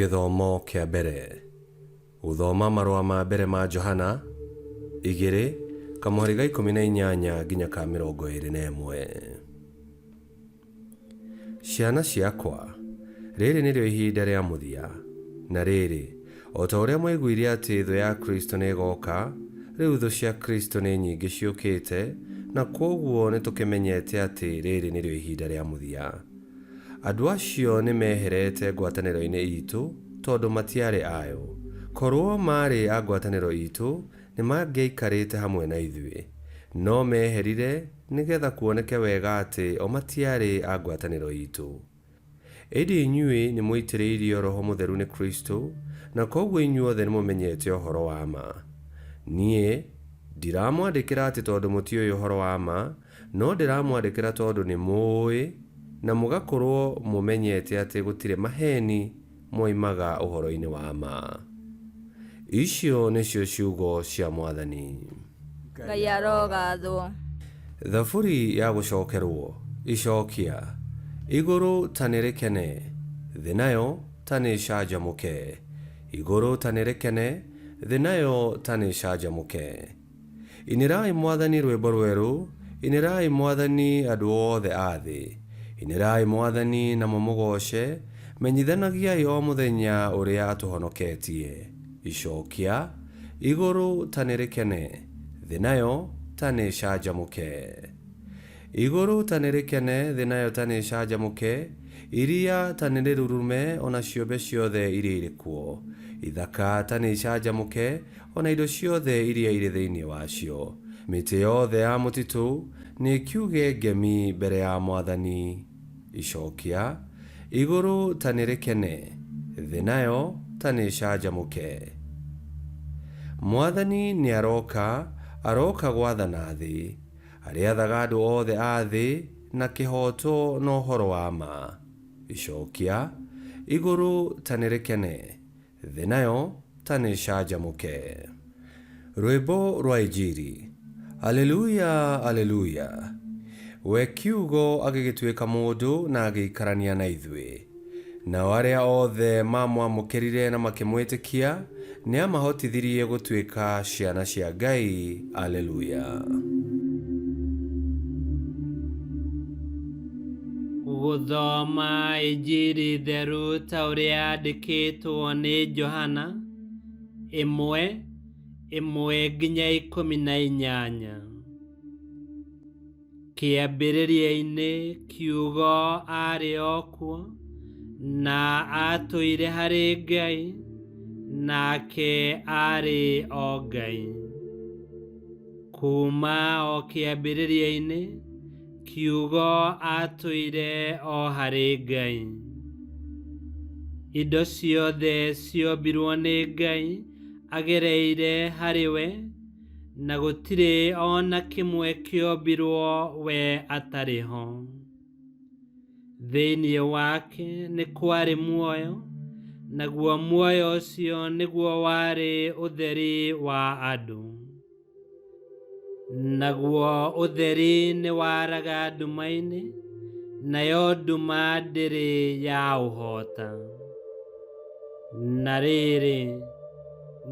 Gĩthomo kĩa mbere. Gũthoma marũa ma mbere ma Johana, igĩrĩ, kamũhari ga 18 nginya ka 21. Ciana ciakwa, rĩrĩ nĩrĩo ihinda rĩa mũthia. Na rĩrĩ, o ta ũrĩa mwaiguire atĩ thũ ya Kristo nĩĩgoka, rĩu thũ cia Kristo nĩ nyingĩ ciũkĩte, na kwoguo nĩtũkĩmenyete atĩ rĩrĩ nĩrĩo ihinda rĩa mũthia. Andũ acio nĩ meeherete ngwatanĩro-inĩ itũ tondũ matiarĩ ayo. Korũo maarĩ a ngwatanĩro itũ, nĩ mangĩaikarĩte hamwe na ithuĩ. No meeherire nĩgetha kuoneke wega atĩ o matiarĩ a ngwatanĩro itũ. Ĩndĩ inyuĩ nĩ mũitĩrĩirio roho mũtheru nĩ Kristo, na kwoguo inyuothe nĩ mũmenyete ũhoro wa ma. Niĩ ndiramwandĩkĩra atĩ tondũ mũtiũĩ ũhoro wa ma, No ndĩramwandĩkĩra tondũ nĩ mũũĩ na mũgakorũo mũmenyete atĩ gũtirĩ maheeni moimaga ũhoro-inĩ wa ma. Icio nĩcio ciugo cia Mwathani. Ngai arogathwo. Thaburi ya gũcokerũo. Icokia. Igũrũ ta nĩ rĩkene, thĩ nayo ta nĩ ĩcanjamũke! Igũrũ ta nĩ rĩkene, thĩ nayo ta nĩ ĩcanjamũke! Inĩrai Mwathani rwĩmbo rwerũ, inĩrai Mwathani andũ othe a thĩ. Inĩrai Mwathani na mũmũgooce, menyithanagiai o mũthenya ũrĩa atũhonoketie. Icokia, Igũrũ ta nĩrĩkene, thĩ nayo ta nĩĩcanjamũke. Igũrũ ta nĩrĩkene, thĩ nayo ta nĩĩcanjamũke, iria ta nĩrĩrurume, o na ciũmbe ciothe iria irĩ kuo. Ithaka ta nĩicanjamũke, o na indo ciothe iria irĩ thĩinĩ wacio. Mĩtĩ yothe ya mũtitũ nĩĩkiuge ngemi mbere ya Mwathani. Icokia, Igũrũ ta nĩrĩkene, thĩ nayo ta nĩĩcanjamũke. Mwathani nĩaroka, aroka gwathana thĩ. Arĩathaga andũ othe a thĩ na kĩhooto na ũhoro wa ma. Icokia, Igũrũ ta nĩrĩkene, Thĩ nayo ta nĩĩcanjamũke. Rwĩmbo rwa Injiri. Aleluya, Aleluya! We Kiugo agĩgĩtuĩka mũndũ na agĩikarania na ithuĩ. Nao arĩa othe maamwamũkĩrire na makĩmwĩtĩkia, nĩamahotithirie gũtuĩka ciana cia Ngai. Aleluya! Gũthoma Injiri theru ta ũrĩa yandĩkĩtwo nĩ Johana ĩmwe ĩmwe nginya 18. Kĩambĩrĩria-inĩ Kiugo aarĩ o kuo, na aatũire harĩ Ngai, nake aarĩ o Ngai. Kuuma o kĩambĩrĩria-inĩ, Kiugo aatũire o harĩ Ngai. Indo ciothe ciombirwo nĩ Ngai agereire harĩ we, na gũtirĩ o na kĩmwe kĩombirwo we atarĩ ho. Thĩinĩ wake nĩ kwarĩ muoyo, naguo muoyo ũcio nĩguo warĩ ũtheri wa andũ. Naguo ũtheri nĩwaraga nduma-inĩ, nayo nduma ndĩrĩ yaũhoota. Na rĩrĩ,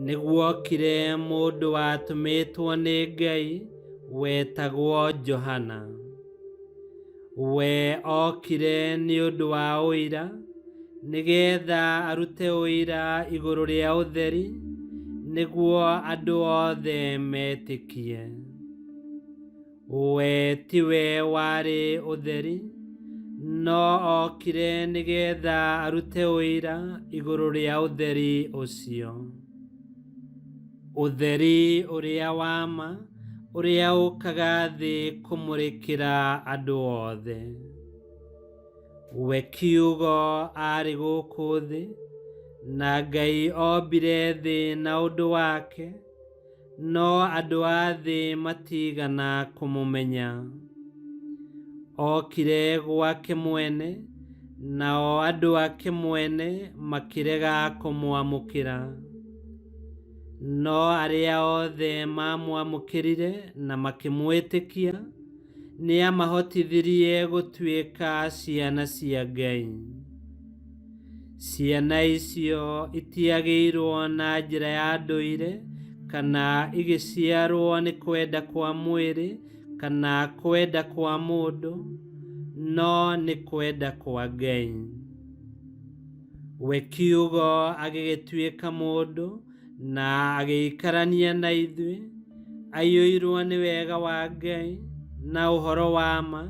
nĩguokire mũndũ watũmĩtwo nĩ Ngai wetagwo Johana. We okire nĩ ũndũ wa ũira, nĩgeetha arute ũira igũrũ rĩa ũtheri, nĩguo andũ othe metĩkie. We tiwe warĩ ũtheri, no okire nĩgeetha arute ũira igũrũ rĩa ũtheri ũcio. Ũtheri ũrĩa wa ma, ũrĩa ũkaga thĩ kũmũrĩkĩra andũ othe. We Kiugo aarĩ gũkũ thĩ, na Ngai ombire thĩ na ũndũ wake, no andũ a thĩ matiigana kũmũmenya. Okire gwake mwene, nao andũ ake mwene makĩrega kũmwamũkĩra. No arĩa othe maamwamũkĩrire na makĩmwĩtĩkia, nĩamahotithirie gũtuĩka ciana cia Ngai. Ciana icio itiagĩirwo na njĩra ya ndũire kana igĩciarwo nĩ kwenda kwa mwĩrĩ kana kwenda kwa mũndũ, no nĩ kwenda kwa Ngai. We kiugo agĩgĩtuĩka mũndũ na agĩikarania na ithuĩ, aiyũirwo nĩ wega wa Ngai na ũhoro wa ma,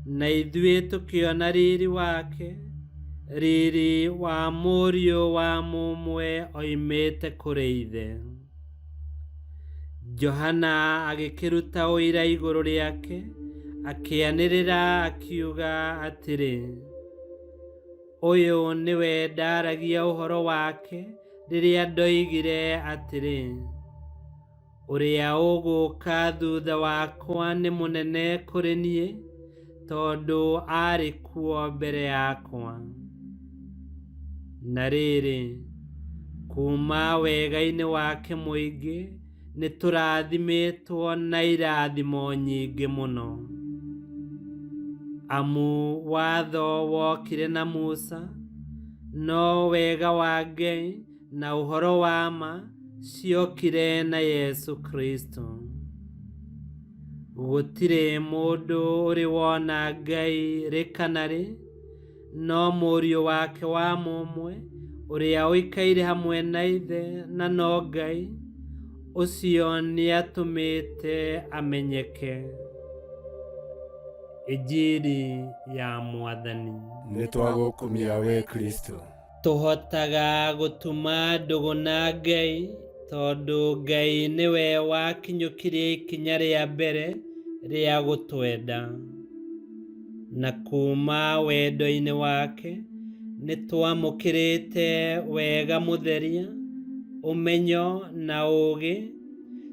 na ithuĩ tũkĩona riri wake, riri wa Mũriũ wa mũmwe oimĩte kũrĩ Ithe. Johana agĩkĩruta ũira igũrũ rĩake, akĩanĩrĩra akiuga atĩrĩ, ũyũ nĩwe ndaragia ũhoro wake rĩrĩa ndoigire atĩrĩ, ũrĩa ũgũũka thutha wakwa nĩ mũnene kũrĩ niĩ, tondũ aarĩ kuo mbere yakwa. Na rĩrĩ, kuuma wega-inĩ wake mũingĩ nĩtũrathimĩtwo na irathimo nyingĩ mũno. Amu watho wokire na Musa, no wega wa Ngai na ũhoro wa ma ciokire na Yesu Kristo. Gũtirĩ mũndũ ũrĩ wona Ngai rĩ kana rĩ, no Mũriũ wake wa mũmwe, ũrĩa ũikaire hamwe na Ithe na no Ngai, ũcio nĩatũmĩte amenyeke. Injiri ya Mwathani. Nĩtwagũkumia we Kristo. Tũhotaga gũtuma ndũgũ na Ngai tondũ Ngai nĩwe wakinyũkirie ikinya rĩa mbere rĩa gũtwenda. Na kuuma wendo-inĩ wake nĩtwamũkĩrĩte wega mũtheria, ũmenyo na ũũgĩ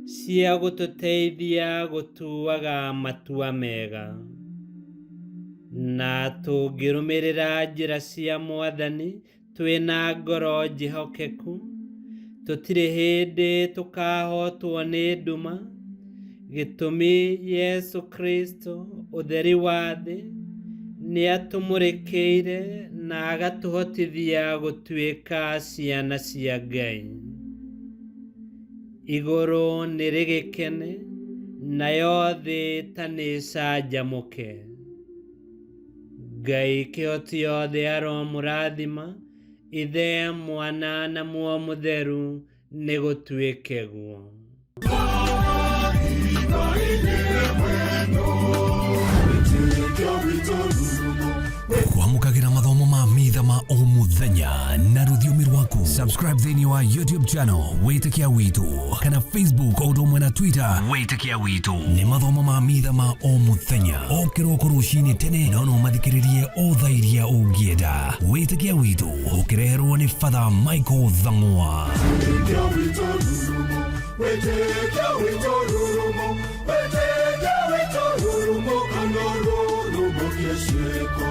cia gũtũteithia gũtuaga matua mega. Na tũngĩrũmĩrĩra njĩra cia Mwathani twĩna ngoro njĩhokeku, tũtirĩ hĩndĩ tũkahotwo nĩ nduma. Gĩtũmi Yesu Kristo, ũtheri wa thĩ, nĩatũmũrĩkĩire na agatũhotithia gũtuĩka ciana cia Ngai. Igũrũ nĩrĩgĩkene, nayo thĩ ta nĩĩcanjamũke. Ngai kĩhoti yothe aromũrathima, Ithe, Mwana na Muoyo Mũtheru, nĩgũtuĩke guo. Kwamũkagĩra mathomo ma mitha ma o mũthenya na rũthiomi rwaku. Subscribe thĩinĩ wa YouTube channel Wĩtĩkia Witũ kana Facebook o ũndũ ũmwe na Twitter Wĩtĩkia Witũ. Nĩ mathomo ma mitha ma o mũthenya o kĩroko rũcinĩ tene, no no mathikĩrĩrie o thaa iria ũngĩenda. Wĩtĩkia Witũ ũkĩreherwo nĩ Father Michael Thang'wa. Wĩtĩkia witũ rurumo, wĩtĩkia witũ rurumo, kana rurumo kĩciko.